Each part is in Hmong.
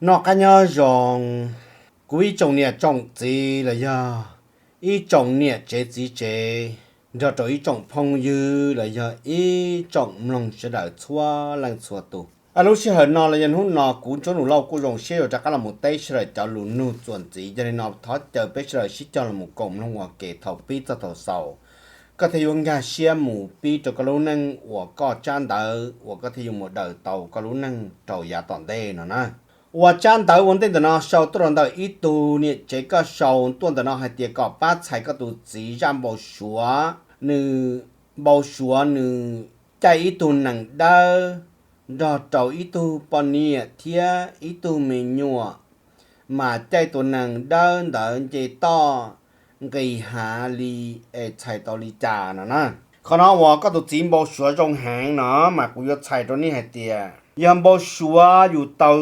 Noj qab nyob zoo, kuv ib tsoom niam tsoom txiv los yog ib tsoom niam tsev txiv tsev, nrog rau ib tsoom phooj ywg los yog ib tsoom mloog sawv daws txhua leej txhua tus. Lub sij hawm no los yog hnub no kuv Ntsuab Nus Lauj kuj zoo siab yuav rov qab los mus teb sawv daws cov lus nug txuas ntxiv. Yog li no thov caw peb sawv daws sib cog los mus koom mloog ua ke thaum pib txog thaum xaus, koj thiaj yuav nkag siab mus pib rau koj lub neej uas koj tsab ntawv uas koj thiaj yuav mus daws tau koj lub neej rau yav tom ntej no na. Uas tsab ntawv ua ntej ntawm no sau tuaj rau ntawm ib tug niam tsev, koj sau tuaj ntawm no hais tias kom pab txhais koj tus txiv zaj npau suav, nws npau suav nws caij ib tug nees dawb nrog rau ib tug poj niam thiab ib tug me nyuam, mas caij tus nees dawb ntawd nce toj nqis hav li, es txhais tau li cas no na. Qhov no uas koj tus txiv npau suav zoo heev no mas kuv yuav txhais rau nej hais tias yog npau suav yus tau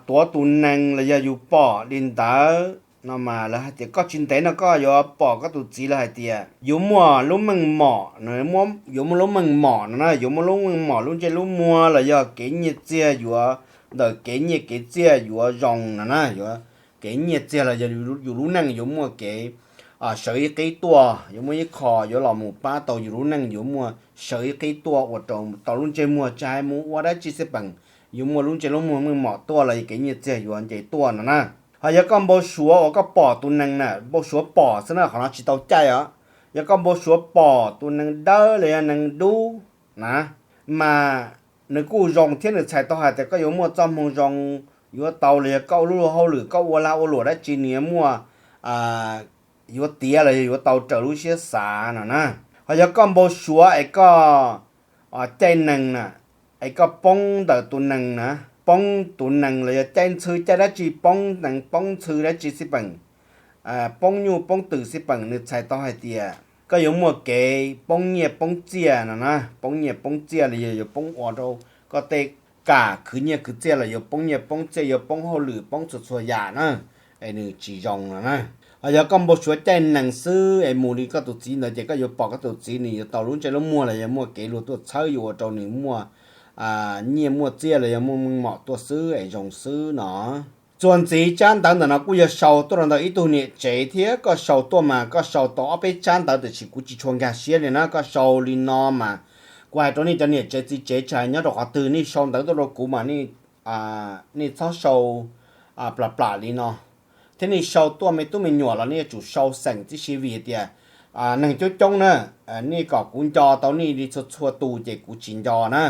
tuav tus nees los yog yus pom li ntawd no mas lawv hais tias koj tsis ntev no koj yuav pom koj tus txiv lawv hais tias yuav muaj lub meej mom, yuav muaj lub meej mom no na, yuav muaj lub meej mom lub ntsej lub muag los yog kev nyiaj txiag yuav, ntawm kev nyiaj kev txiag yuav zoo no na, yuav kev nyiaj txiag los yog yus lub neej yuav muaj kev sawv ib qib tuaj, yuav muaj ib qho yuav los mus pab tau yus lub neej yuav muaj sawv ib qib tuaj ua rau tau lub ntsej muag tsis hais mus ua dab tsi xij peem, yuav muaj lub ntsej lub muag meej mom tuaj los yog kev nyiaj txiag yuav nce tuaj no na. Ho yog koj npau suav uas koj pom tus nees na, npau suav pom xwb na, qhov no tsis tau caij os. Yog koj npau suav pom tus nees dawb los yog nees dub na, mas nws kuj zoo thiab nws txhais tau hais tias koj yuav muaj txoj hmoo zoo, yuav tau los yog koj ua lub luag hauj lwm koj ua lag ua luam dab tsi nws yuav muaj, yuav tiav los yog yuav tau raws lub siab xav no na. Ho yog koj npau suav es koj caij nees na, es koj poob ntawm tus nees na, poob tus nees los yog caij ntxhw caij dab tsi poob nees poob ntxhw dab tsi xij peem, poob nyuj poob twm xij peem nws txhais tau hais tias koj yuav muaj kev poob nyiaj poob txiaj no na, poob nyiaj poob txiaj los yog yuav poob ua rau koj tej kam khwv nyiaj khwv txiaj los yuav poob nyiaj poob txiaj yuav poob hauj lwm poob txhua txhua yam na, es nws tsis zoo no na. Ho yog koj npau suav caij nees xwb es mus li koj tus txiv ntawd ces koj yuav pom koj tus txiv nws yuav tau lub ntsej lub muag los yog muaj kev luag tuaj txhawb yuav ua rau nws muaj nyiaj muaj txiaj los yog muaj meej mom tuaj xwb es zoo xwb no. Txuas ntxiv tsab ntawv ntawm no kuj yog sau tuaj rau ntawm ib tug niam tsev thiab koj sau tuaj mas koj sau tau ob peb tsab ntawv tiam sis kuv tsis tshua nkag siab li na, koj sau li no mas kuv hais rau nej cov niam tsev txiv tsev tsis hais nyob rau qhov twg nej sau ntawv tuaj rau kuv mas nej txhob sau plam plam li no, thiab nej sau tuaj me tub me nyuam los nej yuav tsum sau xeem tib si vim tias neeg coob coob na, nej kom kuv nco tau nej li txhua txhua tus ces kuv tsis nco na.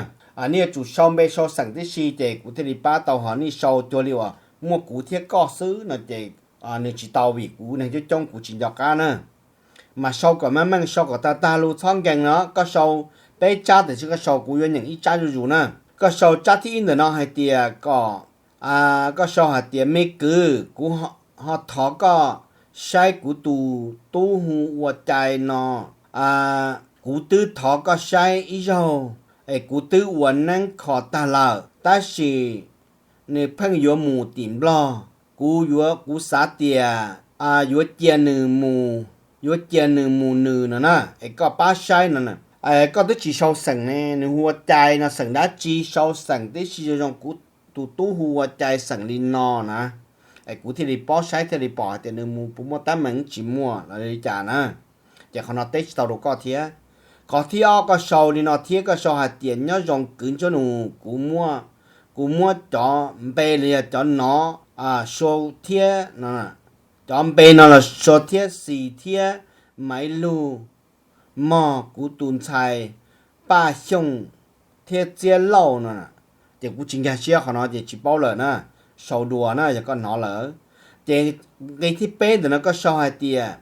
Nej yuav tsum sau npe sau xeem tib si ces kuv thiaj li pab tau, ho nej sau cuag li uas muaj kuv thiab koj xwb no ces nws tsis tau vim kuv neeg coob coob kuv tsis nco qab na. Mas sau kom meej meej, sau kom tag tag lus txhob nkees no, koj sau peb tsab tiam sis koj sau kuv yuav nyeem ib tsab zuj zus na. Koj sau tsab thib ib ntawm no hais tias kom, koj sau hais tias me kwv, kuv ho thov koj saib kuv tus tub hu ua Cai no, kuv twb thov koj saib ib zaug es kuv twb ua neeb kho tag lawm tab sis nws pheej yuav mus tim Nplog. Kuv yuav, kuv xav tias yuav cia nws mus, yuav cia nws mus nws no na, es koj pab saib no na. Koj twb tsis sau xeem ne, nws hu ua Cai no xeem dab tsi, sau xeem tib si zoo zoo, kuv tus tub hu ua Cai xeem li no na, es kuv thiaj li paub saib thiaj li pom hais tias nws mus puas muaj teeb meem tsis muaj los li cas na. Ces qhov no teb tsis tau rau koj thiab. Qhov thib ob koj sau li no thiab, koj sau hais tias nyob zoo kwv Ntsuab Nus, kuv muab, kuv muab cov npe los yog cov no sau thiab, cov npe no los sau thiab, Xis thiab Maiv Lug, Mog, kuv tus ntxhais Paj Xyooj thiab Txiab Lauj no. Ces kuv tsis nkag siab qhov no ces tsis paub lawm na, sau dua na yog koj hnov lawm. Ces nqe thib peb ntawm no koj sau hais tias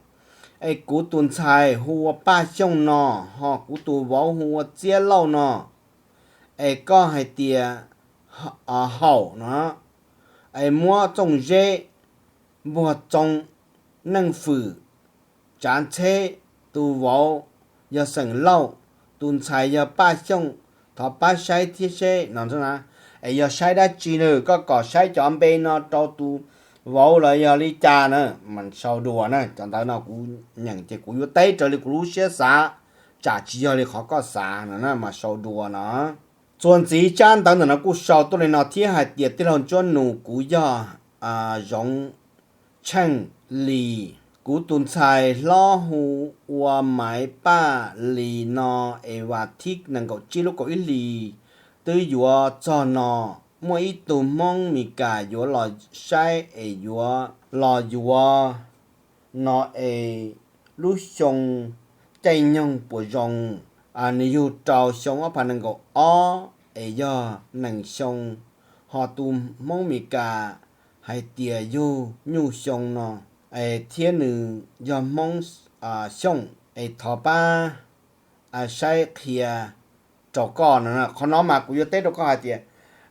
es kuv tus ntxhais hu ua Paj Xyooj no, ho kuv tus vauv hu ua Txiab Lauj no, es koj hais tias haum no, es muab Txooj Zeb, Npuag Txoo, Neej Fwm, Tsav Ntxheb, tus vauv yog xeem Lauj, tus ntxhais yog Paj Xyooj, thov pab saib thiab seb no. Es yog saib dab tsi na, koj kom saib cov npe no rau tus vauv los yog li cas na, mas sau dua na. Cov ntawv no kuv nyeem ces kuv yuav teb raws li kuv lub siab xav, tsam tsis yog li qhov koj xav no na, mas sau dua no. Txuas ntxiv tsab ntawv ntawm no kuj sau tuaj li no thiab hais tias, tij laug Ntsuab Nus, kuv yog Zoov Tsheej Lis. Kuv tus ntxhais hlob hu ua Maiv Paj Lis no, es vas thib nees nkaum tsib lub kaum ib hlis twb yuav txog no, muaj ib tug Hmoob Mes Kas yuav los saib es yuav los yuav no es lub xyoo caij nyoog puas zoo. Nws yug rau xyoo ob phav nees nkaum ob es yog nees xyoo, ho tus Hmoob Mes Kas hais tias yug nyuj xyoo no, es thiab nws yog Hmoob Xyooj, es thov pab saib qhia rau koj no. Qhov no mas kuv yuav teb rau koj hais tias,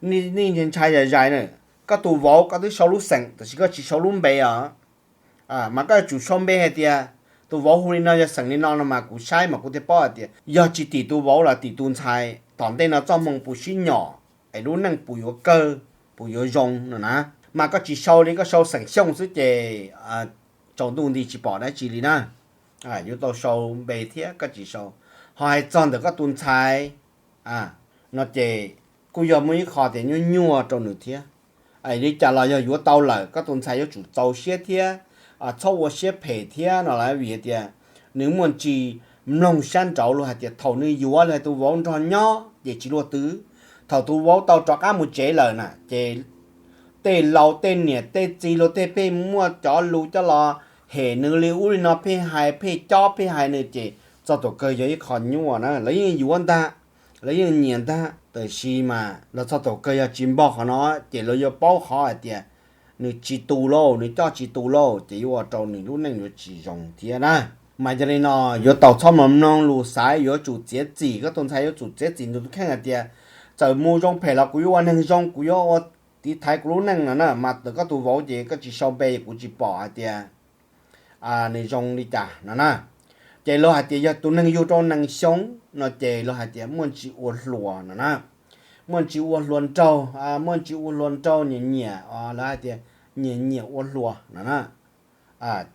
nej ntshai zais zais na, koj tus vauv koj twb sau lub xeem tab sis koj tsis sau lub npe os. Mas koj yuav tsum sau npe hais tias tus vauv hu li no yog xeem li no no mas kuv saib mas kuv thiaj paub hais tias yog tsis tim tus vauv los tim tus ntxhais, tom ntej no txoj hmoo puas sib nyom es lub neej puas yuav kawg, puas yuav zoo no na. Mas koj tsis sau li, koj sau xeem Xyooj xwb ces tsaus ntuj nti tsis pom dab tsi li na. Yuav tau sau npe thiab koj tsis sau. Ho hais txog ntawm koj tus ntxhais no ces kuj yog muaj ib qho tias nyuaj nyuaj rau nws thiab. Li cas los yog yuav tau lawm, koj tus ntxhais yuav tsum txaus siab thiab txhob ua siab phem thiab no las, vim hais tias nws muaj ntsis mloog sab nraud luag hais tias thaum nws yuav los hais tus vauv nrog nyob ces tsis luaj twg. Thaum tus vauv tau rov qab mus tsev lawm na ces tej laus tej niam tej txiv luag tej pheej muaj cov lus coj los hem nws li ub li no, pheej hais pheej cob pheej hais nws ces txog thaum kawg yog ib qho nyuaj na. Lawv yeej yuav ntag, lawv yeej nyiam ntag, tab sis mas los txog thaum kawg yog tsis npog qhov no ces lawv yuav paub qhov hais tias nws tsis tu lauj, nws coj tsis tu lauj, ces yuav ua rau nws lub neej yuav tsis zoo thiab na. Mas yog li no yuav tau txhob mloog lus xaiv, yuav tsum txiav txim, koj tus ntxhais yuav tsum txiav txim nws tus kheej hais tias txawm mus zoo phem los kuv yuav ua neeg zoo, kuv yuav ua tiv thaiv kuv lub neej no na. Mas ntawm koj tus vauv ces koj tsis sau npe kuv tsis pom hais tias nws zoo li cas no na. Ces luag hais tias yog tus neeg yug rau nees xyoo no ces luag hais tias muaj ntsis ua hluas no na. Muaj ntsis ua hluas nraug, muaj ntsis ua hluas nraug nyiam nyiam, lawv hais tias nyiam nyiam ua hluas no na.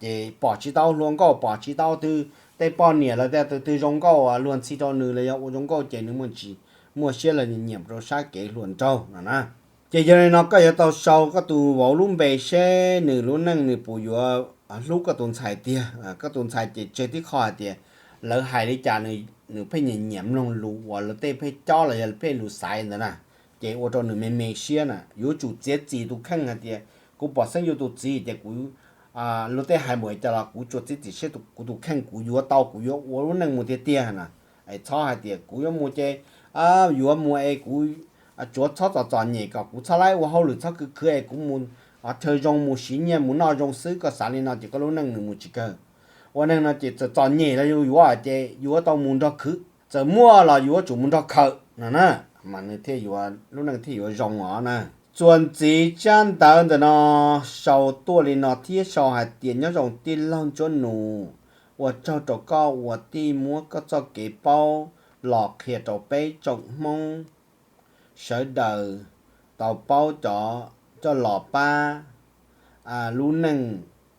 Ces pom tsis tau hluas nkauj, pom tsis tau twg, tej poj niam los tej twg zoo nkauj luag ntxhi rau nws los yog ua zoo nkauj ces nws muaj ntsis muaj siab los nyiam rau sab kev hluas nraug no na. Ces yog li no koj yuav tau sau koj tus vauv lub npe seb nws lub neej nws puas yuav hlub koj tus ntxhais tiag. Koj tus ntxhais ces tseg tib qho hais tias lawv hais li cas nws pheej nyiam nyiam mloog lus uas lawv tej pheej cob los yog pheej lus xaiv ntawd na, ces ua rau nws me me siab na. Yuav tsum txiav txim tus kheej hais tias kuv pom xeeb yuav tus txiv ces kuv, luag tej hais mus cas los kuv tsuas txiav txim siab kuv tus kheej, kuv yuav tau, kuv yuav ua lub neej mus tiag tiag na. Es txhob hais tias kuv yuav mus ces yuav mus es kuv tsuav txhob txom txom nyem kom kuv txhob laib ua hauj lwm txhob khwv khwv es kuv mus chaw zoo mus siv nyiaj mus noj zoo xwb, koj xav li no ces koj lub neej nws mus tsis kawg. Ua neeg no ces txawm txom nyem los yus yuav ces yuav tau mus nrog khwv, txawm muaj los yuav tsum mus nrog khawm no na, mas nws thiaj yuav lub neej thiaj yuav zoo os na. Txuas ntxiv tsab ntawv ntawm no sau tuaj li no thiab sau hais tias nyob zoo tij laug Ntsuab Nus, ua tsaug rau koj uas tij muab koj txoj kev paub los qhia rau peb tsoom Hmoob sawv daws tau paub cov coj los pab lub neej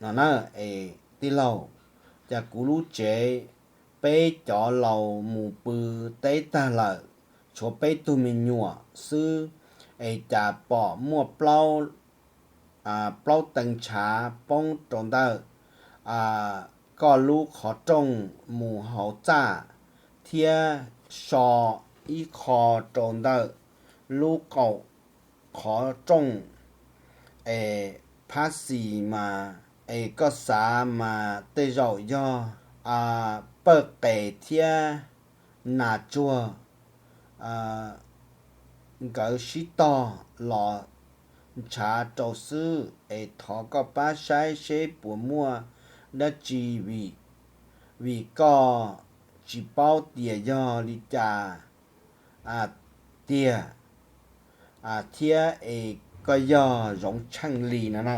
no na. Es tij laug, cas kuv lub tsev peb cov laus mus pw teb tag lawm, tshuav peb tug me nyuam xwb, es cas pom muaj plaub, plaub tee ntshav poob rau ntawm koj lub qhov rooj mus hauv txaj, thiab so ib qho rau ntawm lub qaum qhov rooj. Es phab xis mas, es koj xav mas tej zaum yog pawj qes thiab nas tsuag nkawd sib tog los ntshav rau xwb. Es thov koj pab saib seb puas muaj dab tsi, vim, vim koj tsis paub tias yog li cas tiag thiab es koj yog Zoov Tsheej Lis no na.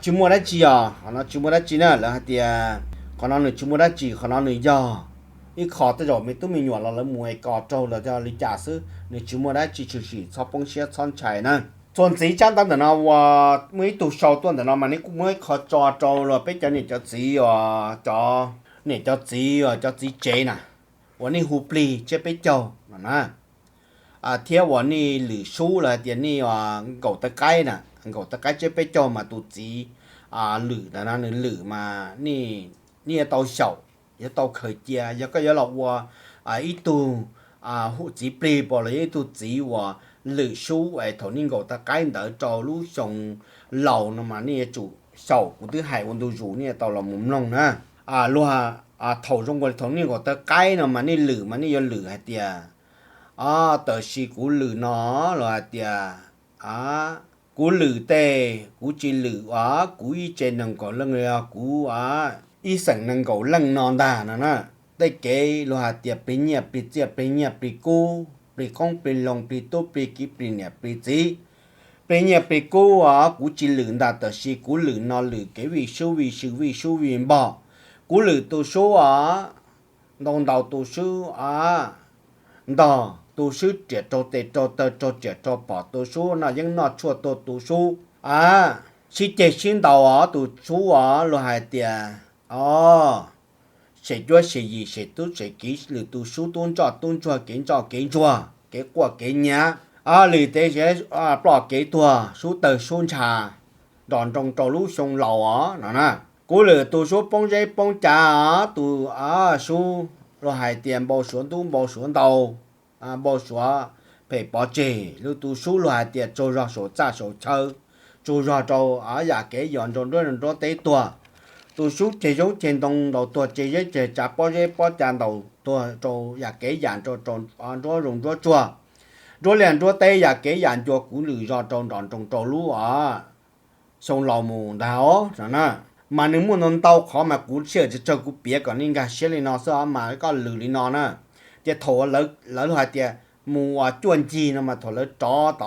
Tsis muaj dab tsi os, qhov no tsis muaj dab tsi na. Lawv hais tias qhov no nws tsis muaj dab tsi, qhov no nws yog ib qho tej zaum me tub me nyuam los lawv mus es kos raug los yog li cas xwb, nws tsis muaj dab tsi, tshwm sim txhob poob siab txhob ntshai na. Txuas ntxiv tsab ntawv ntawm no uas muaj ib tug sau tuaj ntawm no mas nws kuj muab ib qho tso rau los peb cov niam cov txiv os, cov niam cov txiv os, cov txiv tsev na, uas nej hu plig tsiab peb caug no na. thiab uas nej lwm sub los hais tias nej nkaum taw qaib na, nkaum taw qaib tsiab peb caug mas tus txiv lwm ntawd no nws lwm mas nej yuav tau xyaum, yuav tau khaws cia. Yog koj yuav los ua ib tug txiv plig pom los yog ib tug txiv uas lwm sub es thaum nej nkaum taw qaib ntawd rau lub xyoo laus no mas nej yuav tsum xyaum, kuv twb hais ua ntu zus nej yuav tau los mus mloog na. Luag thaum zoo nkaus li thaum nej nkaum taw qaib no mas nej lwm mas nej yuav lwm hais tias, tam sim kuv lwm no los hais tias, kuv lwm tej kuv tsis lwm os kuv ib tsev nees nkaum leej li os, kuv ib xeem nees nkaum leej no ntag no na. Tej kev luag hais tias plig nyiaj plig txiaj plig nyiaj plig kub plig qoob plig loo plig tub plig kiv plig niam plig txiv, plig nyiaj plig kub os kuv tsis lwm ntag, tam sim kuv lwm no lwm kev vij sub vij sw vij sub vij npog. Kuv lwm tus sub os, ntau ntau tus sub os, ntog tus sub riam raug tes raug taw raug riam raug phom tus sub noj yeeb noj tshuaj tuag tus sub, sib ceg sib ntaus os tus sub os luag hais tias, o, sem cuab sem yim sem tub sem kiv lwm tus sub tub ntsoj tub ntsuag kev ntsoj kev ntsuag kev quaj kev nyiav, lwm tes ploj kev tuag sub tawg sub ntsha nrog nroo rau lub xyoo laus os no na. Kuv lwm tus sub poob zeb poob cav os tus sub luag hais tias npau suav ntub npau suav ntau, npau suav phem pov tseg, lwm tus sub luag hais tias tsaug zog saum txaj saum chaw, tsaug zog rau yam kev yos nroo nruab nruab teb tuag, tus sub ceg zoob ceg ntoo ntaus tuag ceg zeb ceg tsav pob zeb pob cav ntaus tuag rau yam kev yam nruab zoov nruab tsuag, nruab liaj nruab teb yam kev yam ncua kuv lwm zog rau nrog nroo rau lub os xyoo laus mus ntag os no na. Mas nws muaj ntau ntau qhov mas kuv sij hawm tsawg tsawg kuv piav kom nej nkag siab li no xwb os mas koj lwm li no na. Ces thaum lawv hais tias mus uas cuaj ncig no mas thaum lawv rov tod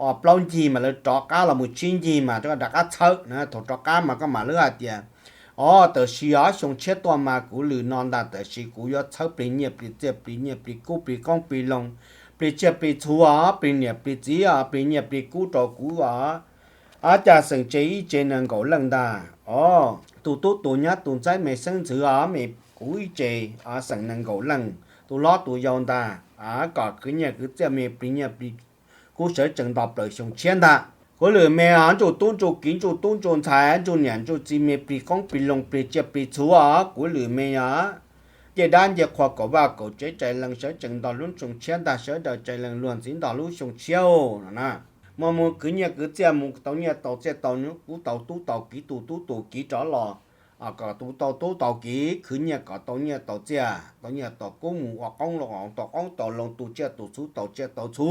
os plaub ncig mas lawv rov qab los mus tsib ncig mas rov qab txhawb na, thaum rov qab mas koj mam lwm hais tias, o, tam sim os xyoo tshiab tuaj mas kuv lwm no ntag, tam sim kuv yuav txhawb plig nyiaj plig txiaj plig nyiaj plig kub plig qoob plig loo, plig tsiaj plig txhu os plig niam plig txiv os plig nyiaj plig kub rau kuv os. Cas xeem tsev ib tsev nees nkaum leej ntag, o, tus tub tus nyab tus ntxhais me xeeb ntxwv os me, kuv ib tsev xeem nees nkaum leej, tus hlob tus yau ntag, kom khwv nyiaj khwv txiaj me plig nyiaj plig kub sawv tsees nto plaws xyoo tshiab ntag. Kuv lwm me os ntsuj tub ntsuj kiv ntsuj tub ntsuj ntxhais ntsuj niam ntsuj txiv me plig qoob plig loo plig tsiaj plig txhu os kuv lwm me os. Ncej dab ncej qhua kaum vaj kaum tsev tsaim lees sawv tsees nto lub xyoo tshiab ntag, sawv daws tsaim lees luag ntxiv nto lub xyoo tshiab no na. Mus mus khwv nyiaj khwv txiaj mus tau nyiaj tau txiaj tau kub tau tub tau kiv tu tub tu kiv rov los, kom tu tau tub tau kiv khwv nyiaj kom tau nyiaj tau txiaj tau nyiaj tau kub mus ua qoob loo tau qoob tau loo tu tsiaj tu txhu tau tsiaj tau txhu.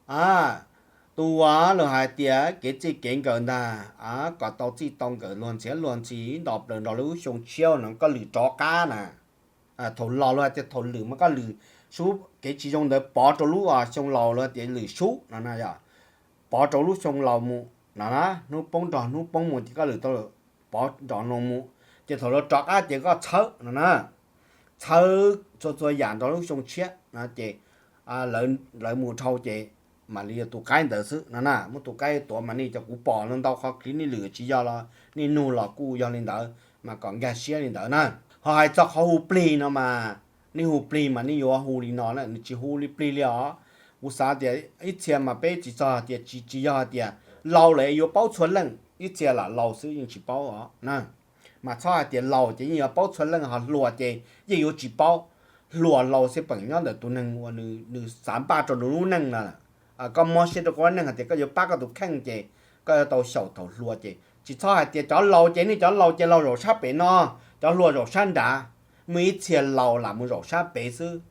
A, tus uas luag hais tias kev txij kev nkawm ntag, kom tau txij tau nkawm luag ntxhiav luag ntxhi nto plaws nrog lub xyoo tshiab no koj lwm rov qab na. Thaum los luag hais tias thaum lwm mas koj lwm sub kev tsis zoo ntawd pov rau lub xyoo laus luag tias lwm sub no na, pov rau lub xyoo laus mus no na, hnub poob nrog hnub poob mus ces koj lwm tau pov nrog no mus, ces thaum luag rov qab ces koj txhawb no na, txhawb txhua txhua yam nrog lub xyoo tshiab no ces lawv mus dhau ces mam li yog tus qaib ntawd xwb no na. Muab tus qaib tuav mas nej cov kuv pom no ntau qhov clip nej lwm tsis yog los nej nug los kuj yog li ntawd mas kom nkag siab li ntawd na. Ho hais txog qhov hu plig no mas, nej hu plig mas nej yuav hu li no na, nws tsis hu li plig li os. Kuv xav tias ib txhia mas peb tsis txog tias tsis tsis yog hais tias laus lawm yuav paub txhua leej, ib txhia lam laus xwb yeej tsis paub os na. Mas txhob hais tias laus ces yeej yuav paub txhua leej, ho hluas ces yeej yuav tsis paub. Hluas laus xij peem nyob ntawm tus neeg uas nws xav npaj rau nws lub neej na. Koj mob siab rau koj lub neej hais tias koj yuav pab koj tus kheej ces koj yuav tau xyaum thaum hluas ces tsis txhob hais tias cov laus ces nej cov laus ces laus zaum sab pem no, cov hluas zaum sab nrad. Muaj ib txhia laus lam mus zaum sab pem xwb.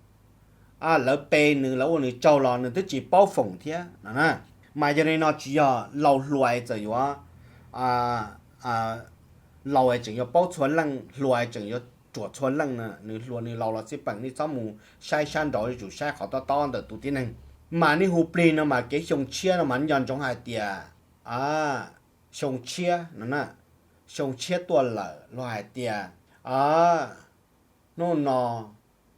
Lawv pe nws lawv ua nws tsaug los nws twb tsis paub foom thiab no na. Mas yog li no tsis yog laus hluas txawm yuav, laus tseem yuav paub txhua leej, hluas tseem yuav ruam txhua leej na. Nws hluas nws laus los xij peem nej txhob mus saib sab nraud, yuav tsum saib qhov tob tob ntawm tus tib neeg. Mas nej hu plig no mas kev xyoo tshiab no mas nej nco ntsoov hais tias xyoo tshiab no na, xyoo tshiab tuaj lawm luag hais tias hnub no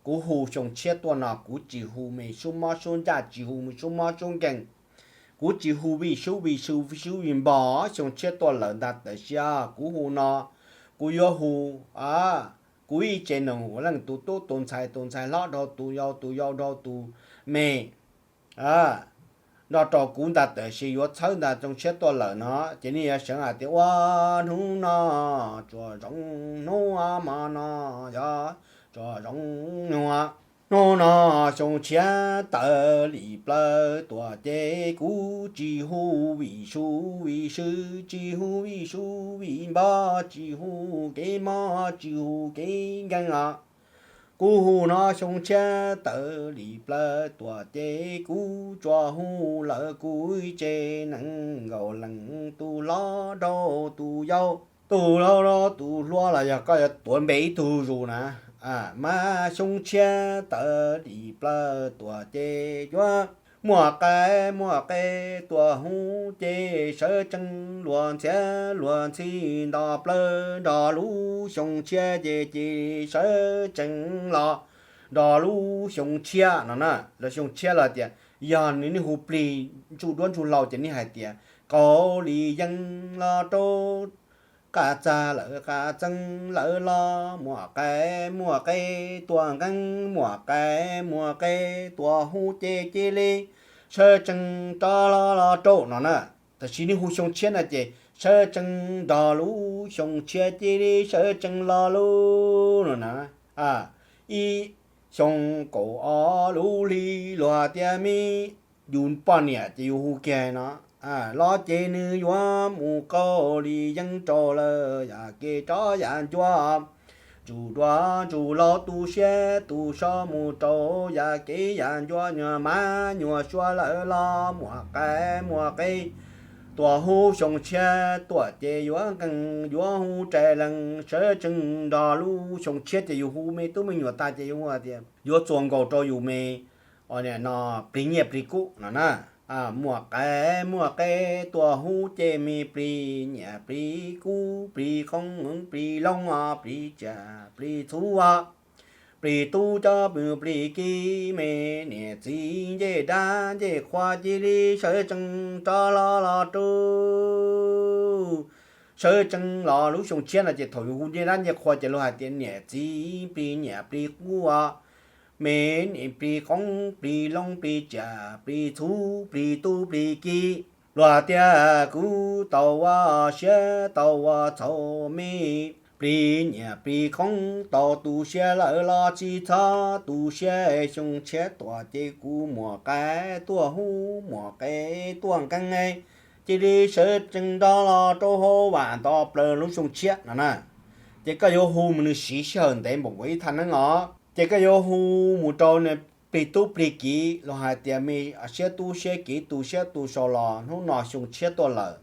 kuv hu xyoo tshiab tuaj no kuv tsis hu me sub mob sub ncaj, tsis hu me sub mob sub nkeeg, kuv tsis hu vij sub vij sw vij sub vij npog. Xyoo tshiab tuaj lawm ntag, tam sim kuv hu no kuv yuav hu kuv ib tsev neeg hu leej, tus tub tus ntxhais, tus ntxhais hlob dhau tus yau, tus yau dhau tus me, nrog rau kuv ntag, tab sis yuav txhawb ntag Xyoo Tshiab tuaj lawm no. Ces nej yuav seev hais tias ua hnub no tsuas zoo, hnub mo no yog tsuas zoo nyuag. Hnub no Xyoo Tshiab tawm li plaws tuaj ces kuv tsis hu vim su vim sw, tsis hu vim su vim npo, tsis hu kev mob tsis hu kev nkeeg os. Kuv hu no Xyoo Tshiab tawm li plaws tuaj ces kuv tsuas hu lawm kuv ib tse nees nkaum leej, tus hlob rau tus yau, tus laus rau tus hluas, los yog koj yuav tuav npe ib tug zus na. Mas Xyoo Tshiab tawm li plaws tuaj ces yuav muaj qaib muaj qe tuaj hu ces sawv tsees luag ntxhiab luag ntxhi nto plaws nrog lub Xyoo Tshiab ces cia li sawv tsees los nrog lub Xyoo Tshiab no na. Lub Xyoo Tshiab los tias yog nws nej hu plig ntsuj duab ntsuj hlauv ces nej hais tias qaug li yeeb los rau qas txag lawm qas txeeg lawm los muaj qaib muaj qe tuaj nqeeb, muaj qaib muaj qe tuaj hu ces cia li sawv tsees rov los los rau no na. Tab sis nej hu Xyoo Tshiab no ces sawv tsees nrog lub Xyoo Tshiab cia li sawv tsees los lub no na. Ib xyoo kaum ob lub hli luag tias me yus poj niam ces yus hu kiag no los ces nws yuav mus qaug li yeeb rau lawm yam kev rov yam ncua, ntsuj duab ntsuj hlauv tu siab tu so mus rau yam kev yam ncua, nyuag mab nyuag suav lawm los muaj qaib muaj qe tuaj hu Xyoo Tshiab tuaj ces yuav nqees yuav hu rais lees sawv tsees nrog lub Xyoo Tshiab ces yus hu me tub me nyuam tag ces yus hu tias yuav txuas nkaus rau yus me no plig nyiaj plig kub no na. Muaj qaib muaj qe tuaj hu ces me plig nyiaj plig kub plig qoob plig loo os, plig tsiaj plig txhu os, plig tub coj plig kiv, me niam txiv ncej dab ncej qhua cia li sawv tsees rov los los rau sawv tsees los lub Xyoo Tshiab no ces thaum yus hu ncej dab ncej qhua ces luag hais tias niam txiv plig nyiaj plig kub os, me niam plig qoob plig loo plig tsiaj plig txhu plig tub plig kiv. Luag tias kuv tau ua siab tau ua txhaum me plig nyiaj plig qoob tau tu siab lawm los tsis txhob tu siab, Xyoo Tshiab tuaj ces kuv muaj qaib tuaj hu, muaj qe tuaj nqeeb, cia li sawv tsees nrog los rau hauv vam nto plaws lub Xyoo Tshiab no na. Ces koj yuav hu mus nws siv sij hawm ntev npaum nkaus ib thaj neeb os. Ces koj yuav hu mus rau plig tub plig kiv, luag hais tias me siab tub siab kiv tu siab tu sau los hnub no Xyoo Tshiab tuaj lawm,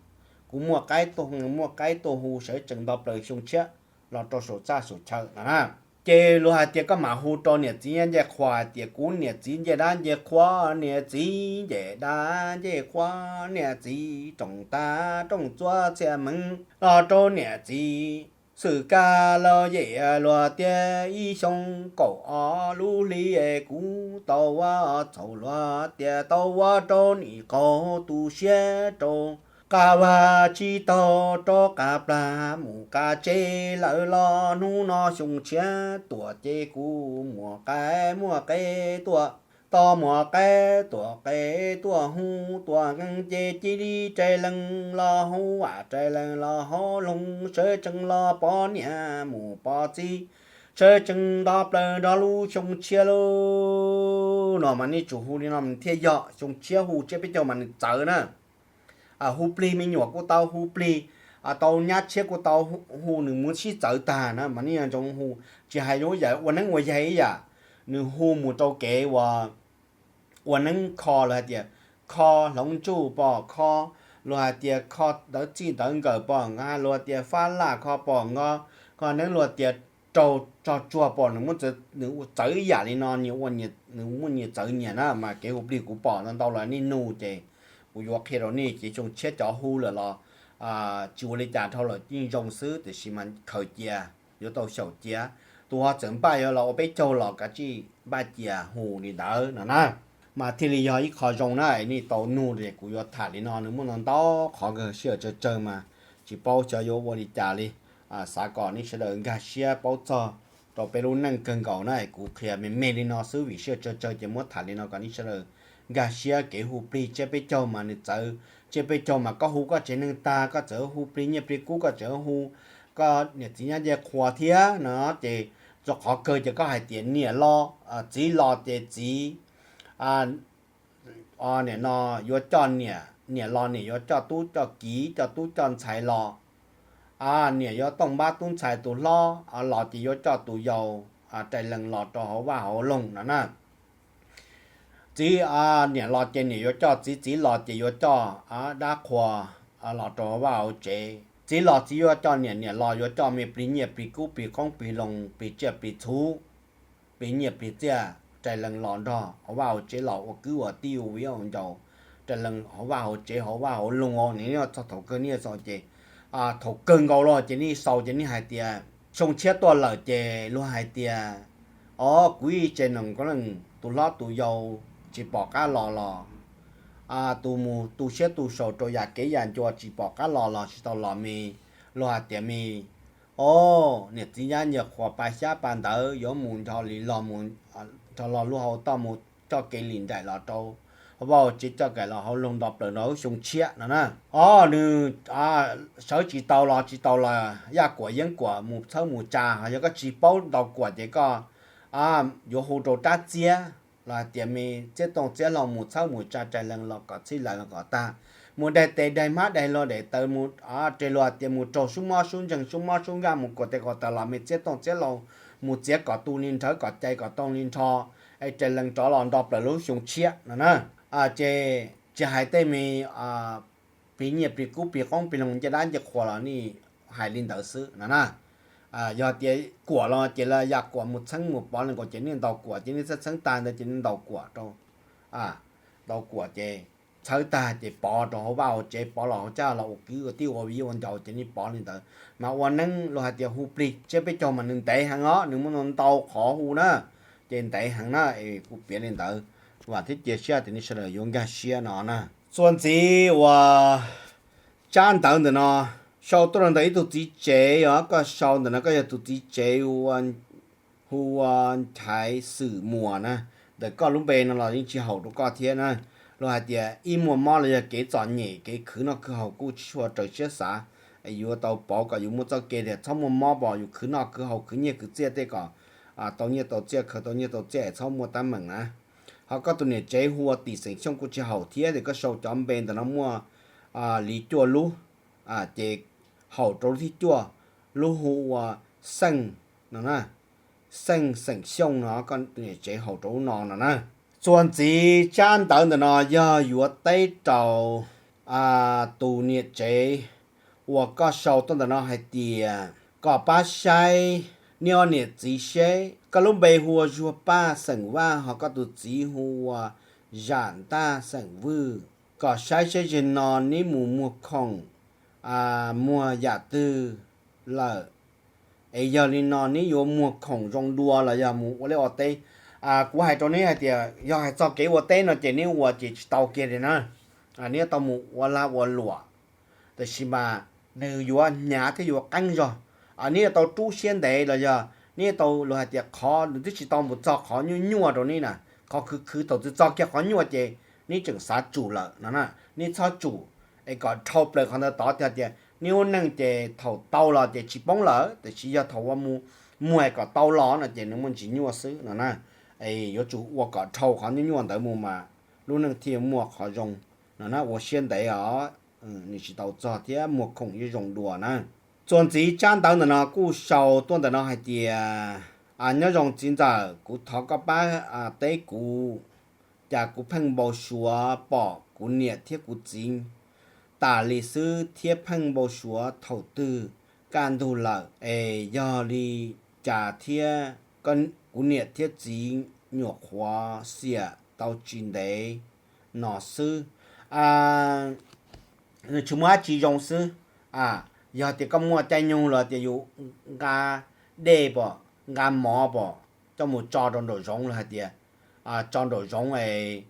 kuv muaj qaib tuaj, muaj qaib tuaj hu sawv tsees nto plaws Xyoo Tshiab los rau saum txaj saum chaw no na. Ces luag hais tias koj mam hu rau niam txiv ncej qhua hais tias kuv niam txiv ncej dab ncej qhua, niam txiv ncej dab ncej qhua, niam txiv rooj tag rooj txua txhia meej los rau niam txiv xwm kab los yem. Luag tias ib xyoo kaum ob lub hli kuv tau ua txhaum, luag tias tau ua rau nim qaug tu siab rau qab vag tsis taug rov qab plag mus qab tsev lawm los hnub no Xyoo Tshiab tuaj ces kuv muaj qaib muaj qe tuaj, tos muaj qaib tuaj qe tuaj hu tuaj nqeeb ces cia li rais lees los hauv vam rais lees los hauv loog, sawv tsees los poj niam mus poj txiv, sawv tsees nto plaws nrog lub Xyoo Tshiab lauj. No mas nej tsum hu li no mas thiaj yog Xyoo Tshiab hu tsiab peb caug mas nws txawv na. Hu plig me nyuam kuj tau hu plig, tau nyab tshiab kuj tau hu, nws muab sib txawv tag na mas nej yuav ntsoov hu. Tsis hais yuav yam ua neeb ua yaig ib yam, nws hu mus rau kev uas ua neeb kho, luag hais tias kho hloov ntsuj pom kho, luag hais tias kho ntawv txij ntawv nkawm pom nqa, luag tias fab laj kho pom nqa, kho neeb luag tias raug tsog tsuag pom nws muab txawv, nws txawv ib yam li no, nws muaj nyias txawv nyias na mas kev hu plig kuv pom ntau ntau los nej nug ces kuv yuav qhia rau nej. Ces Xyoo Tshiab cov hu lawm los tsis ua li cas dhau lawm yeej zoo xwb, tiam sis mas khaws cia, yuav tau xyaum cia. Tus ho txawm npaj yuav los ua peb caug los kav tsij npaj cia hu li ntawd no na. Mas thiaj li yog ib qho zoo na, nej tau nug es kuv yuav tham li no, nws muaj ntau ntau qhov kawg sij hawm tsawg tsawg mas tsis paub xyov yuav ua li cas li. Xav kom nej sawv daws nkag siab paub txog rau peb lub neej kawg nkaus na, kuv qhia me me li no xwb vim sij hawm tsawg tsawg ces muab tham li no kom nej sawv daws nkag siab kev hu plig tsiab peb caug mas nws txawv. Tsiab peb caug mas koj hu koj tsev neeg tag koj txawm hu plig nyiaj plig kub, koj tseem hu koj niam txiv nyab ncej qhua thiab no, ces txog qhov kawg ces koj hais tias niam los, txiv los ces txiv, niam no yuav coj niam, niam los niam yuav coj tub coj kiv coj tub coj ntxhais los. Niam yuav tooj npab tub ntxhais tus hlob los ces yuav coj tus yau rais lees los rau hauv vaj hauv loog no na. Txiv, niam los ces niam yuav coj txiv, txiv los ces yuav coj dab qhua los rau hauv vaj hauv tsev. Txiv los txiv yuav coj niam, niam los yuav coj me plig nyiaj plig kub plig qoob plig loo plig tsiaj plig txhu, plig nyiaj plig txiaj rais lees los nrog hauv vaj hauv tsev los ua kwv ua tij ua viv ua ncaus rais lees hauv vaj hauv tsev hauv vaj hauv loog. Nws txog thaum kawg nej xaus ces, thaum kawg nkaus los ces nej xaus ces nej hais tias xyoo tshiab tuaj lawm ces luag hais tias, o, kuv ib tsev neeg ko leej tus hlob tus yau tsis pom qab los los, tus mus tu siab tu saum rau yam kev yam ncua tsis pom qab los los tsis tau los me, luag hais tias me, o, niam txiv nyab ncej qhua pa xyab pa ntawv yuav mus nrog li los mus, nrog los lub hau toj mus coj kev lim nraim los rau hauv vaj hauv tsev coj kev los hauv loog nto plaws nrog lub xyoo tshiab no na. O, nws sawv tsis tau los tsis tau los yaj kuam yeeb kuam mus txhawb mus tsa, ho yog koj tsis paub ntau kuam ces koj yuav hu rau rab txiab los hais tias me txiab tooj txiab hlau mus txhawb mus tsa rais lees los kom txhij lawm los kom tag, mus daig tes daig hmab daig hluas daim tawv mus, rais luag tias mus raug sub mob sub ntseeg sub mob sub nkaj mus kuas tes kuas taw los me txiab tooj txiab hlau mus txiav kom tu li nrhawv kom cais kom tau li nrho, es rais lees rov los nto plaws lub xyoo tshiab no na. Ces tsis hais tej me plig nyiaj plig kub plig qoob plig loo ncej dab ncej qhua los nej hais li ntawd xwb no na. Yog tias kuam los ces los yaj kuam mus txheeb mus pov li nkaus ces nej ntaus kuam ces nej txheeb txheeb tag ntawd ces nej ntaus kuam rau, ntaus kuam ces txhawb tag ces pov rau hauv vaj hauv tsev pov los hauv caj los ua kwv ua tij ua viv ua ncaus ces nej pov li ntawd. Mas ua neeb luag hais tias hu plig tsiab peb caug mas nws ntev heev os, nws muaj ntau qhov hu na, ces ntev heev na es kuv piav li ntawd. Vam thiab cia siab tias nej sawv daws yuav nkag siab no na. Txuas ntxiv uas tsab ntawv ntawm no sau tuaj rau ntawm ib tug txiv tsev os, koj sau ntawm no koj yog tus txiv tsev hu ua Nchaiv Xwm Muas na, ntawm koj lub npe no los yeej tsis haum rau koj thiab na. Luag hais tias ib muaj mob los yog kev txom nyem kev khwv noj khwv haus kuj tsis tshua raws siab xav, yuav tau pauv kom yus muaj txoj kev tias txhob muaj mob pom yus khwv noj khwv haus khwv nyiaj khwv txiaj tej kom tau nyiaj tau txiaj, khaws tau nyiaj tau txiaj es txhob muaj teeb meem na. Ho koj tus niam tsev hu ua Tim Xeem Xyooj kuj tsis haum thiab, ces koj sau cov npe ntawm no muaj li cuaj lub, ces haum rau lub thib cuaj, lub hu ua Xeej no na, Xeej Xeem Xyooj no, koj tus niam tsev haum rau lub no no na. Txuas ntxiv tsab ntawv ntawm no yog yuav teb rau tus niam tsev uas koj sau tuaj ntawm no hais tias kom pab saib neb ob niam txiv seb, koj lub npe hu ua Zuag Paj xeem Vaj, ho koj tus txiv hu ua Zam Ntaj xeem Vwj. Kom saib seb zaum no neb mus muag khoom, muag yam twg lawm, es yog li no neb yuav muag khoom zoo dua los yog mus ua liaj ua teb. Kuv hais rau neb hais tias yog hais txog kev ua teb no ces neb ua ces tsis tau kiag li na. Neb tau mus ua lag ua luam, tiam sis mas nws yuav hnyav thiab yuav qeeb zog. Neb yuav tau rub siab ntev los yog neb tau, luag hais tias qhov nws twb tsis tau mus txog qhov nyuaj nyuaj rau neb na, qhov khwv khwv thaum twg txog kiag qhov nyuaj ces neb tseem xav tsum lawm no na. Neb txhob tsum, es kom dhau plaws qhov ntawd tod, tias neb lub neej ces thaum tau los ces tsis poob lawm, tiam sis yog thaum ua mus muag kom tau los no ces nws muaj ntsis nyuaj xwb no na. Es yuav tsum ua kom dhau qhov nyuaj nyuaj ntawd mus mas lub neej thiaj muaj qhov zoo no na. Ua siab ntev os, nws tsis tau txog thiab muag khoom yuav zoo dua na. Txuas ntxiv tsab ntawv ntawm no kuj sau tuaj ntawm no hais tias, nyob zoo txiv ntxawm, kuv thov koj pab teb kuv, cas kuv pheej npau suav pom kuv niam thiab kuv txiv tas li xwb thiab pheej npau suav thaum twg kaj ntug lawm es yog li cas thiab kuv niam thiab txiv nyuam qhuav xiam tau tsis ntev no xwb. Nws tsis muaj dab tsi zoo xwb. Yog tias koj muaj caij nyoog los tias yus nqa dej pom, nqa mov pom, coj mus tso rau nraum zoov los hais tias tso nraum zoov es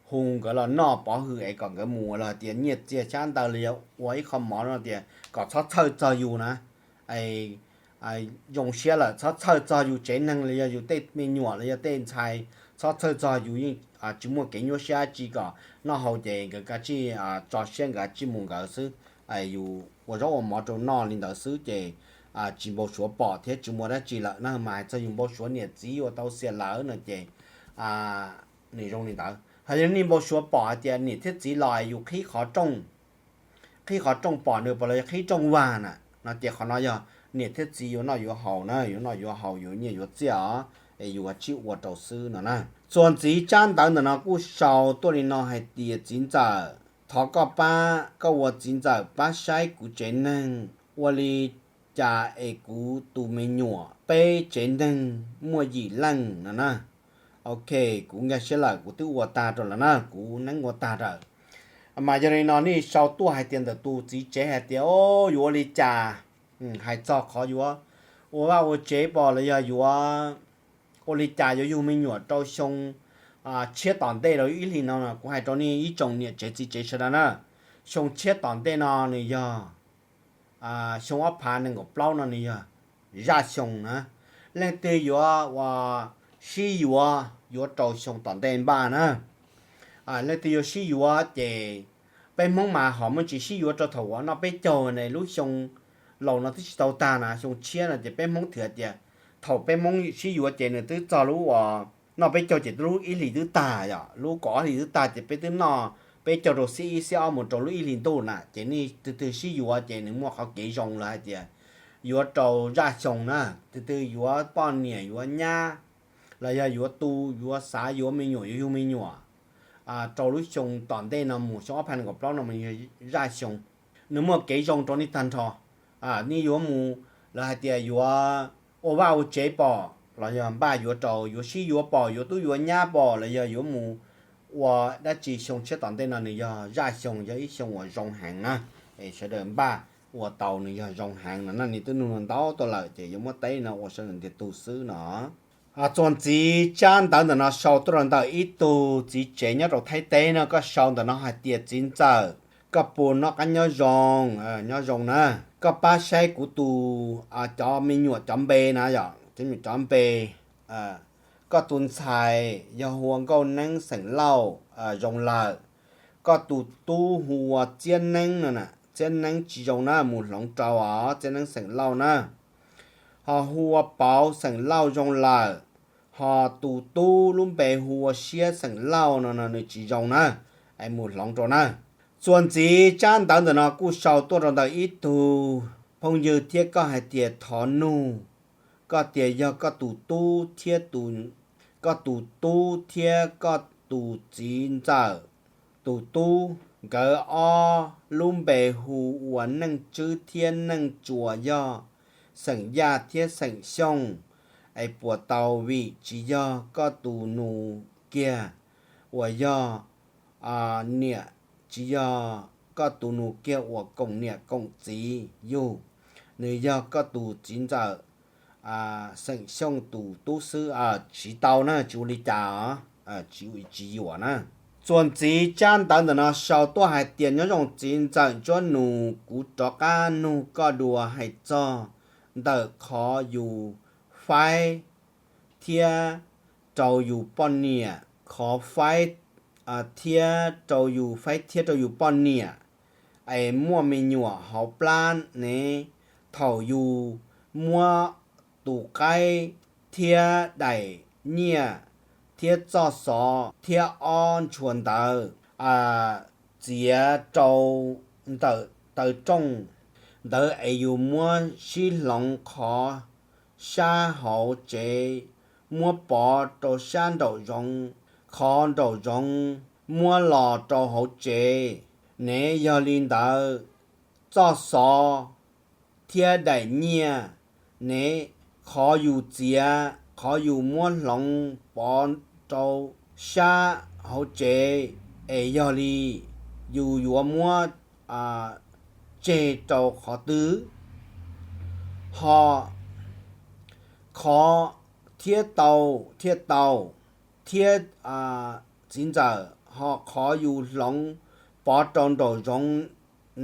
hu nkawd los noj pov hwm es kom nkawd mus los hais tias nyiaj txiag xyab ntawv los yog ua ib qho mov no tias kom txhob txhawj txog yus na. Es zoo siab lawm, txhob txhawj txog yus tsev neeg los yog yus tej me nyuam los yog tej ntxhais, txhob txhawj txog, yus yeej tsis muaj kev nyuaj siab dab tsi, kom noj haus ces nkawd kav tsij tso siab nkawd kav tsij mus nkawd xwb. Yus ua zaub ua mov rau noj li ntawd xwb ces tsis npau suav pom thiab tsis muaj dab tsi lawm na. Mas hais txog yus npau suav niam txiv ua tau xiam lawm no ces nws zoo li ntawd. Hos yog nej npau suav pom hais tias niam thiab txiv los yus qhib qhov rooj, qhib qhov rooj pom nws pom los yog qhib rooj vag na, no ces qhov no yog niam thiab txiv yuav noj yuav haus na, yuav noj yuav haus yuav nyiaj yuav txiaj os, es yus kav tsij ua rau xwb no na. Txuas ntxiv tsab ntawv ntawm no kuj sau tuaj li no hais tias txiv ntxawm, thov koj pab, koj ua txiv ntxawm pab saib kuv tsev neeg ua li cas es kuv tus me nyuam, peb tsev neeg muaj yim leej no na. Ok, kuv nkag siab lawm, kuv twb ua tag rau lawm na, kuv neeb ua tag lawm. Mas yog li no nej sau tuaj hais tias ntawm tus txiv tsev hais tias o, yuav ua li cas, hais txog qhov yuav ua vaj ua tsev pom los yog yuav ua li cas yuav yug me nyuam rau xyoo tshiab tom ntej rau ib hlis no, kuv hais rau nej ib tsoom niam tsev txiv tsev sawv daws na, xyoo tshiab tom ntej no nws yog xyoo ob phav nees nkaum plaub no nws yog zaj xyoo na. Leej twg yuav ua sib yuav yuav rau xyoo tom ntej npaj na. Leej twg yuav sib yuav ces peb Hmoob mas ho muaj tsis sib yuav rau thaum uas noj peb caug ne, lub xyoo laus no twb tsis tau tag na, xyoo tshiab no ces peb Hmoob thwm tias thaum peb Hmoob sib yuav ces nws twb txog lub uas noj peb caug ces twb lub ib hlis twb tag, yog lub kaum ob hlis twb tag ces peb twb noj peb caug rau xiab ib xiab ob mus rau lub ib hlis ntuj na. Ces nej tus twg sib yuav ces nws muaj qhov kev zoo los hais tias yuav rau zaj xyoo na, tus twg yuav poj niam yuav nyab los yog yuav tu, yuav xav yuav me nyuam, yuav yug me nyuam rau lub xyoo tom ntej no mus xyoo ob phav nees nkaum plaub no mas yog zaj xyoo, nws muaj kev zoo rau nej tag nrho. Nej yuav mus, lawv hais tias yuav ua vaj ua tsev pom los yog npaj yuav rau, yuav sib yuav pom, yuav tub yuav nyab pom los yog yuav mus ua dab tsi xyoo tshiab tom ntej no nws yog zaj xyoo, yog ib xyoo uas zoo heev na. Es sawv daws npaj ua tau nws yog zoo heev no na, nej twb nug ntau tuaj lawm ces yuav muab teb no ua sawv daws ntiag tug xwb no. Txuas ntxiv tsab ntawv ntawm no sau tuaj rau ntawm ib tug txiv tsev nyob rau Thaib teb no, koj sau ntawm no hais tias txiv ntxawm, koj puas noj qab nyob zoo, nyob zoo na, koj pab saib kuv tus, cov me nyuam cov npe na, yog cov me nyuam cov npe, koj tus ntxhais yog hu ua Nkauj Neeb xeem Lauj, zoo lawm. Koj tus tub hu ua Txiab Neeb no, Txiab Neeb tsis zoo na, mus hloov rau os, Txiab Neeb xeem Lauj na. Ho hu ua Pauv xeem Lauj zoo lawm. Ho tus tub lub npe hu ua Siab xeem Lauj no no nws tsis zoo na, es mus hloov rau na. Txuas ntxiv tsab ntawv ntawm no kuj sau tuaj rau ntawm ib tug phooj ywg thiab koj hais tias thov nug, koj tias yog koj tus tub thiab, koj tus tub thiab koj tus txiv ntxawm tus tub, nkawd ob lub npe hu ua Neej Tswb thiab Neej Tsuas, yog xeem Yaj thiab xeem Xyooj, es puas tau? Vim tsis yog koj tus nus kiag uas yog niam, tsis yog koj tus nus kiag uas koom niam koom txiv yug, nws yog koj tus txiv ntxawm xeem Xyooj tus tub xwb. Tsis tau na, tsis ua li cas os, tsis yuam na. Txuas ntxiv tsab ntawv ntawm no sau tuaj hais tias nyob zoo txiv ntxawm Ntsuab Nus, kuv rov qab nug koj dua hais txog ntawm qhov yus faib thiab rau yus poj niam, qhov faib thiab rau yus, faib thiab rau yus poj niam es muaj me nyuam hauv plab ne, thaum yus muab tus qaib thiab daim nyiaj thiab txoj xov thiab ob ntshua ntawv txiav rau ntawm taw rooj ntawd es yus muab sib hloov qhov sab hauv tsev, muab pov rau sab nraum zoov, qhov nraum zoov muab los rau hauv tsev ne. Yog li ntawd, txoj xov thiab daim nyiaj ne, qhov yus txiav, qhov yus muab hloov pov rau sab hauv tsev, es yog li yus yuav muab tseg rau qhov twg? Ho qhov thiab tau, thiab tau, thiab txiv ntxawm, ho qhov yus hloov pov rau nraum zoov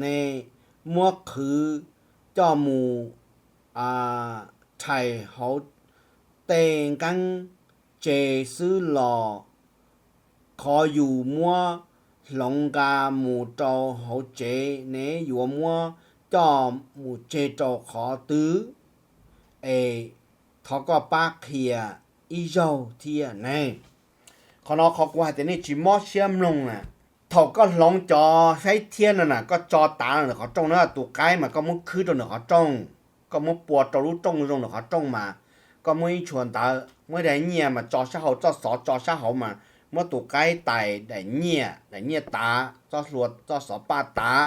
ne, muab qhwv coj mus rhais hauv tej nqeeb tse xwb los qhov yus muab hloov nqa mus rau hauv tsev, neb yuav muab coj mus tseg rau qhov twg? Es thov koj pab qhia ib zaug thiab ne. Qhov no qhov kuv hais tias nej tsis mob siab mloog na. Thaum koj hloov cov faib thiab no na, koj tso tav nws qhov rooj na, tus qaib mas koj muab khwb rau nws qhov rooj, koj muab pua rau lub rooj zoo nws qhov rooj mas, koj muab ib ntshua ntawv, muab daim nyiaj mas tso sab hauv, txoj xov tso sab hauv mas, muab tus qaib tais daim nyiaj, daim nyiaj tav, txoj hlua, txoj xov paj tav,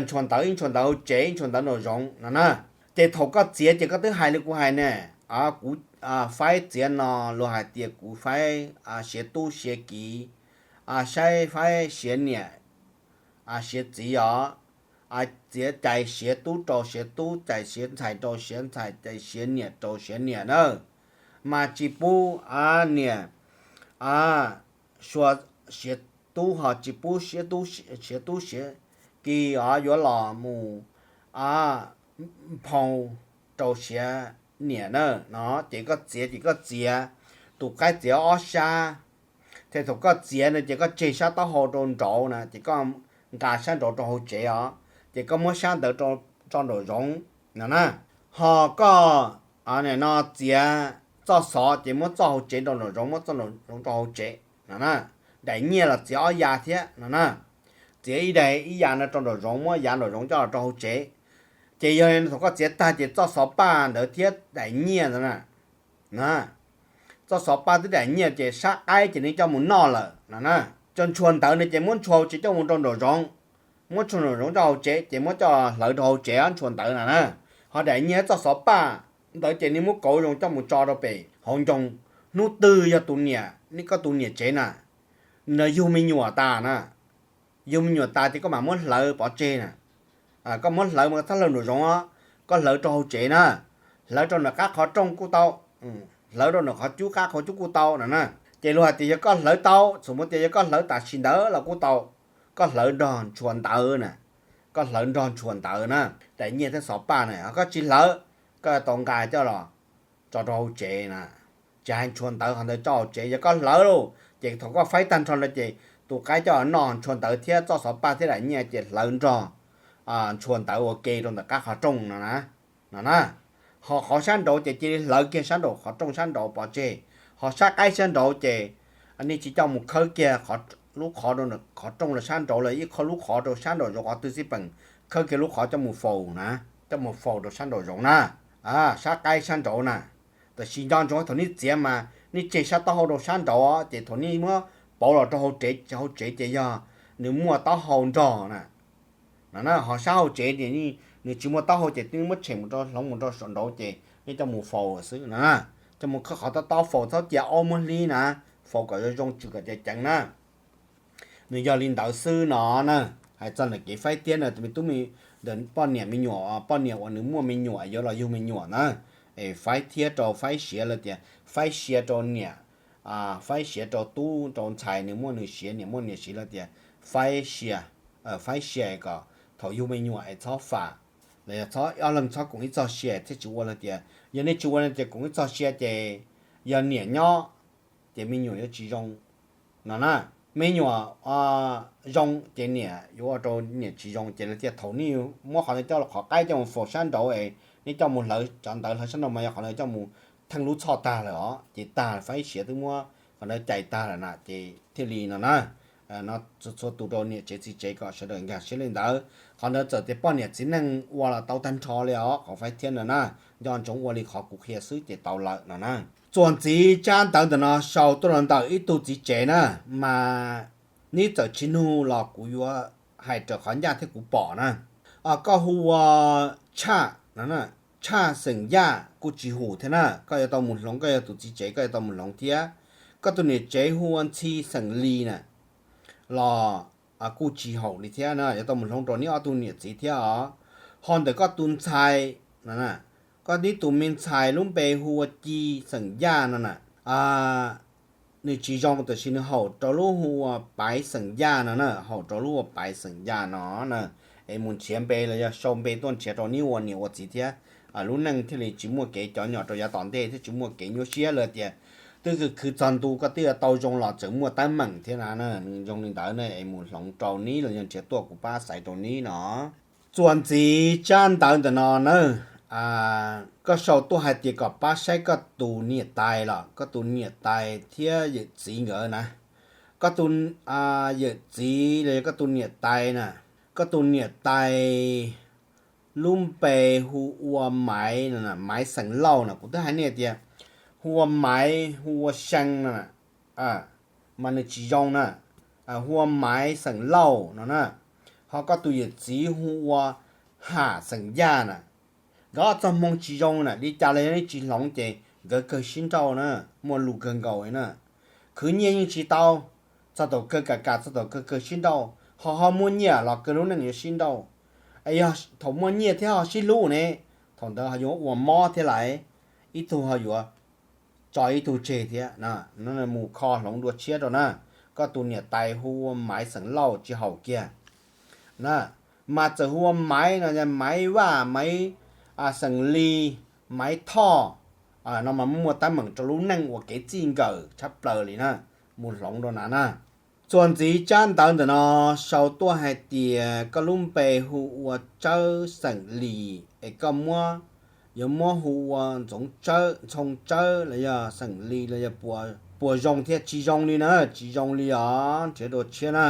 ntshua ntawv, ib ntshua ntawv hauv tsev, ib ntshua ntawv nraum zoov no na. Ces thaum koj txiav ces koj twb hais li kuv hais ne, kuv faib txiav no luag hais tias kuv faib siav tub siav kiv, saib faib siav niam siav txiv os, txiav cais siav tub rau siav tub, cais siav ntxhais rau siav ntxhais, cais siav niam rau siav niam na, mas tsis pub niam sua siav tub ho tsis pub siav tub, siav tub siav kiv os yuav los mus phau rau siav niam na. No ces koj txiav ces koj txiav, tus qaib txiav ob sab. Ces thaum koj txiav no ces koj tseg sab taub hau rau nraud na, ces koj nqa sab nraud rau hauv tsev os, ces koj muab sab ntawd tso nraum zoov no na. Ho koj no txiav txoj xov ces muab txoj hauv tsev rau nraum zoov, muab txoj nraum zoov rau hauv tsev no na. Daim nyiaj los txiav ob yav thiab no na, txiav ib daim ib yav no rau nraum zoov, muab yav nraum zoov coj los rau hauv tsev. Ces yog li no thaum koj txiav tag ces txoj xov paj ntawd thiab daim nyiaj ntawd na, txoj xov paj thiab daim nyiaj ces sab qaib ces nws coj mus noj lawm no na. Cov ntshua ntawv no ces muab ntshua tsev coj mus rau nraum zoov, muab ntshua nraum zoov coj hauv tsev ces muab coj hlawv rau hauv tsev ob ntshua ntawv no na. Ho daim nyiaj txoj xov paj ntawd ces nws muab kauv zoo coj mus tso rau pem hauv ncoo. Hnub twg yog tus niam, koj tus niam tsev na, nws yug me nyuam tas na, yug me nyuam tas ces koj mam muab hlawv pov tseg na. Koj muab hlawv mas txhob hlawv nraum zoov, koj hlawv rau hauv tsev na, hlawv rau nram qab qhov rooj kuj tau, hlawv rau nram qhov cub qab qhov cub kuj tau no na. Ces luag hais tias yog koj hlawv tau, txhum muab tias yog koj hlawv tam sim ntawd los kuj tau, koj hlawv nrog ntshua ntawv na, koj hlawv nrog ntshua ntawv na, daim nyiaj thiab xov paj na. Ho koj tsis hlawv, koj tau nqa coj los tso rau hauv tsev na. Tsis hais ntshua ntawv, qhov ntawd tso hauv tsev, yog koj hlawv lauj ces thaum koj faib tag nrho no ces tus qaib coj noj ntshua ntawv thiab txoj xov paj thiab daim nyiaj ces hlawv nrog ntshua ntawv ua ke rau ntawm qab qhov rooj no na. No na, ho qhov sab nraud ces cia li hlawv kiag sab nraud qhov rooj sab nraud pov tseg. Ho sab qaib sab nraud ces nej tsis coj mus khawb kiag lub qhov, qhov rooj los sab nraud los ib qho lub qhov rau sab nraum zoov qhov twg xij peem, khawb kiag lub qhov coj mus faus na, coj mus faus rau sab nraum zoov na, sab qaib sab nraud na. Tab sis nco ntsoov thaum nej txiav mas nej tseg sab taub hau rau sab nraud ces thaum nej muab pauv los rau hauv tsev, hauv tsev ces yog nws muaj taub hau nrog na. No na, ho sab hauv tsev ces nws tsis muaj taub hau ces nej muab tshem mus rau hloov mus rau saum nraud ces nej coj mus faus xwb no na. Coj mus khawb qhov tob tob faus, txhob cia aub muab hlib na, faus kom zoo zoo tswm kom ceev ceev na. Nws yog li ntawd xwb no na. Hais txog ntawm kev faib tiab no, tus me tub, ntawm poj niam me nyuam, poj niam uas nws muaj me nyuam yuav los yug me nyuam na, es faib thiab rau faib siav los tias faib sia rau niam, faib siav rau tub rau ntxhais, nws muaj nws siav niam muaj niam siav los tias faib sia, faib sia kom thaum yug me nyuam es txhob fam, los yog txhob ob leeg txhob koom ib txog sia thiaj tsis ua los tias yog nej tsis ua no ces koom ib txog sia ces yog niam nyob ces me nyuam yuav tsis zoo no na. Me nyuam zoo ces niam yuav ua rau niam tsis zoo, ces lawv tias thaum nej muab qhov ntawd coj los qhov qaib coj mus faus sab nraud es nej coj mus hlawv cov ntawv hlawv sab nraud mas yog qhov ntawd coj mus theej lub txhoj tag lawm os, ces tag faib siav twb muab qhov ntawd cais tag lawm na, ces thiaj li no na. No txhua tus rau niam tsev txiv tsev kom sawv daws nkag siab li ntawd. Qhov ntawd txawm tias poj niam txiv neej ua los tau tag nrho li os, qhov faib thiab no na, nco ntsoov ua li qhov kuv qhia xwb ces tau lawm no na. Txuas ntxiv tsab ntawv ntawm no sau tuaj los ntawm ib tug txiv tsev na, mas neb txawm tsis nug los kuv yuav hais raws qhov ncaj thiab kuv pom na. Koj hu ua Tshaj, Tshaj xeem Yaj kuj tsis haum thiab na, koj yuav tau mus hloov, koj yog tus txiv tsev koj yuav tau mus hloov thiab. Koj tus niam tsev hu ua Ntxhi xeem Lis na, los kuj tsis haum li thiab na, yuav tau mus hloov rau neb ob tug niam txiv thiab os. Ho ntawm koj tus ntxhais, koj neb tus me ntxhais lub npe hu ua Ci xeem Yaj no na, nws tsis zoo tab sis nws haum rau lub hu ua Paiv xeem Yaj no na, haum rau lub ua Paiv xeem Yaj no na. Es mus nrhiav npe los yog sau npe tuaj nrhiav rau neb ua niam ua txiv thiab. lub neej thiaj li tsis muaj kev cov nyom rau yav tom ntej thiab tsis muaj kev nyuaj siab lawm tias twb khwv khwv txog ntu koj twb yuav tau zoo los tseem muaj teeb meem thiab na. Nws zoo li ntawd na es mus hloov rau nib los yog nrhiav tuaj kuv pab xaiv rau nib no. Txuas ntxiv tsab ntawv ntawm no na, koj sau tuaj hais tias kom pab saib koj tus niam tais los koj tus niam tais thiab yawm txiv nkawd na. Koj tus yawm txiv los yog koj tus niam tais na, koj tus niam tais lub npe hu ua Maiv no, Maiv xeem Lauj no. Kuv twb hais nej tias hu ua Maiv hu ua See no mas nws tsis zoo na. Hu ua Maiv xeem Lauj no na. Ho koj tus yawm txiv hu ua Ham xeem Yaj na. Nkawd ob txoj hmoo tsis zoo na, li cas los yog nej tsis hloov ces nkawd kawg sib nrauj na, muaj lus kawg nkaus na. Khwv nyiaj yeej tsis tau, txog thaum kawg kam kam txog thaum kawg kawg sib nrauj, ho ho muaj nyiaj los kawg lub neej yuav sib nrauj. Es yog thaum muaj nyiaj thiab ho sib hlub ne, thaum ntawd ho yuav ua mob thiab lais, ib tug ho yuav tso ib tug tseg thiab. Mus kho hloov dua tshiab rau na. Koj tus niam tais hu ua Maiv xeem Lauj tsis haum kiag na. Mas txawm hu ua Maiv no, Maiv Vaj, Maiv xeem Lis, Maiv Thoj no mas muaj teeb meem rau lub neej ua kev txij nkawm tshaj plaws li na. Mus hloov rau na na. Txuas ntxiv tsab ntawv ntawm no sau tuaj hais tias koj lub npe hu ua Tsawb xeem Lis es koj muab, yuav muab hu ua Ntxoov Tsawb, Ntxhoo Tsawb los yog xeem Lis los yog puas zoo thiab? Tsis zoo li na, tsis zoo li os, nrhiav dua tshiab na.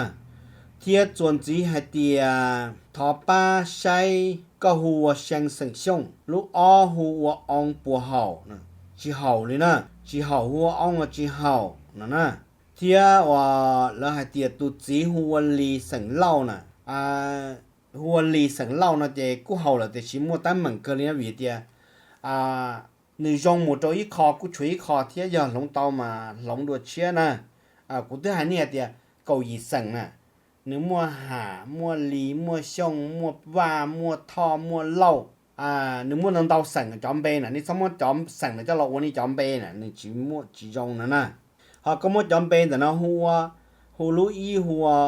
Thiab txuas ntxiv hais tias thov pab saib koj hu ua See xeem Xyooj, lub ob hu ua Oo puas haum? Tsis haum li na, tsis haum, hu ua Oo los tsis haum no na. Thiab uas lawv hais tias tus txiv hu ua Lis xeem Lauj na, hu ua Lis xeem Lauj no ces kuj haum lawm tiam sis muaj teeb meem kawg li na vim tias nws zoo mus rau ib qho kuj tshuav ib qho thiab, yog hloov tau mas hloov dua tshiab na. Kuv twb hais nej tias kaum yim xeem na, nws muaj Ham, muaj Lis, muaj Xyooj, muaj Vaj, muaj Thoj, muaj Lauj. Nws muaj ntau ntau xeem cov npe na, nej txhob muab cov xeem na coj los ua nej cov npe na, nws tsis muaj, tsis zoo no na. Ho koj muab cov npe ntawm no hu ua, hu lub ib hu ua,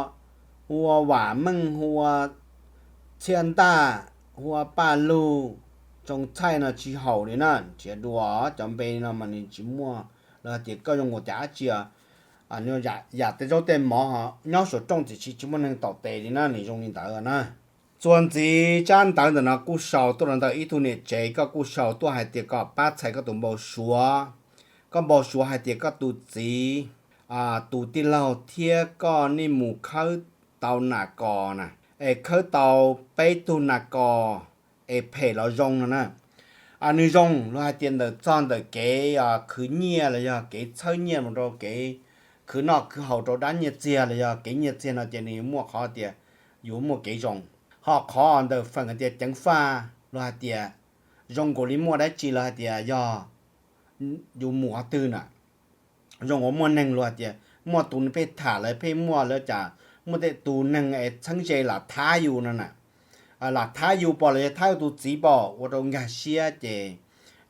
hu ua Vam Meej, hu ua Txhiaj Ntaj, hu ua Paj Lug, Tsoos Txhaij no tsis haum li na, nrhiav dua cov npe no mas nws tsis muaj, los hais tias koj zoo nkaus cas dab tsi, yam tej zaub tej mov nyob saum rooj tiam sis tsis muaj neeg tom tes li na, nws zoo li ntawd na. Txuas ntxiv tsab ntawv ntawm no kuj sau tuaj los ntawm ib tug niam tsev, koj kuj sau tuaj hais tias kom pab txhais koj tus npau suav. Koj npau suav hais tias koj tus txiv, tus tij laug thiab koj nej mus khawb tau nas kos na, es khawb tau peb tug nas kos es phem los zoo no na. Nws zoo los hais tias ntawm txog ntawm kev khwv nyiaj los yog kev txhawb nyiaj mus rau kev khwv noj khwv haus rau dab nyiaj txiag los yog kev nyiaj txiag no ces nws muaj qhov tias yuav muaj kev zoo. Ho qhov ntawm feem hais tias ceev faj los hais tias zoo nkaus li muaj dab tsi los hais tias yog yus mus qhov twg na, zoo nkaus muaj neeg los hais tias muaj tus neeg pheej tham lawv, pheej muaj lawv cas muaj tej tus neeg es txheeb ze lam thab yus no na. Lam thab yus pom los yog thab yus tus txiv pom ua rau nkag siab ces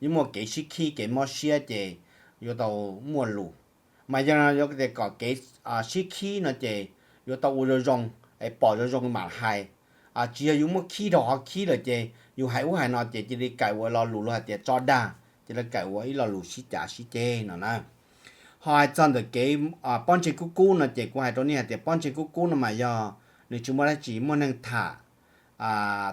yuav muaj kev sib khib kev mob siab ces yuav tau muaj lus. Mas yog no yuav tias kom kev sib khib no ces yuav tau ua zoo zoo, es pom zoo zoo mam hais. Tsis yog yus muab khib rau qhov khib lawm ces yus hais ub hais no ces cia li kawm ua lo lus luag hais tias tso dag, cia li kawm ua ib lo lus sib cav sib ceg no na. Ho hais txog ntawm kev pob ntseg kub kub no ces kuv hais rau nej hais tias pob ntseg kub kub no mas yog nws tsis muaj dab tsi, muaj neeg tham,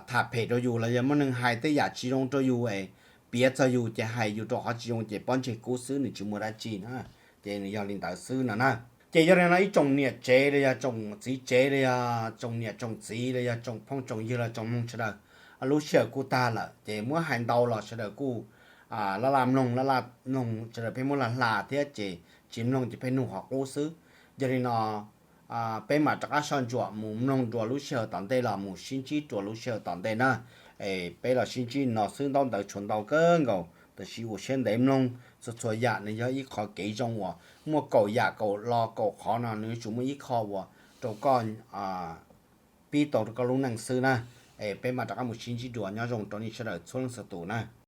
tham phem rau yus los yog muaj neeg hais tej yam tsis zoo rau yus es piav txog yus ces hais yus rau qhov tsis zoo ces pob ntseg kub xwb, nws tsis muaj dab tsi na. Ces nws yog li ntawd xwb no na. Ces yog li no ib tsoom niam tsev los yog tsoom txiv tsev los yog tsoom niam tsoom txiv los yog tsoom phooj tsoom ywg los tsoom mloog sawv daws, lub sij hawm kuj tag lawm ces muab hais ntau los sawv daws kuj laj laj mloog, laj laj mloog, sawv daws pheej muab laj hla thiab ces tsis mloog ces pheej nug qhov qub xwb. Yog li no peb mam rov qab soj ntsuam mus mloog dua lub sij hawm tom ntej los mus sib ntsib dua lub sij hawm tom ntej na. Es peb los sib ntsib no xwb, ntaub ntawv tshuav ntau kawg nkaus tab sis ua siab ntev mloog. Txhua txhua yam nws yog ib qho kev zoo uas muaj kaum yam kaum lo kaum qhov no nws yuav tsum muaj ib qho uas rau koj pib tau rau koj lub neej xwb na. Es peb mam rov qab mus sib ntsib dua, nyob zoo rau nej sawv daws txhua leej txhua tus na.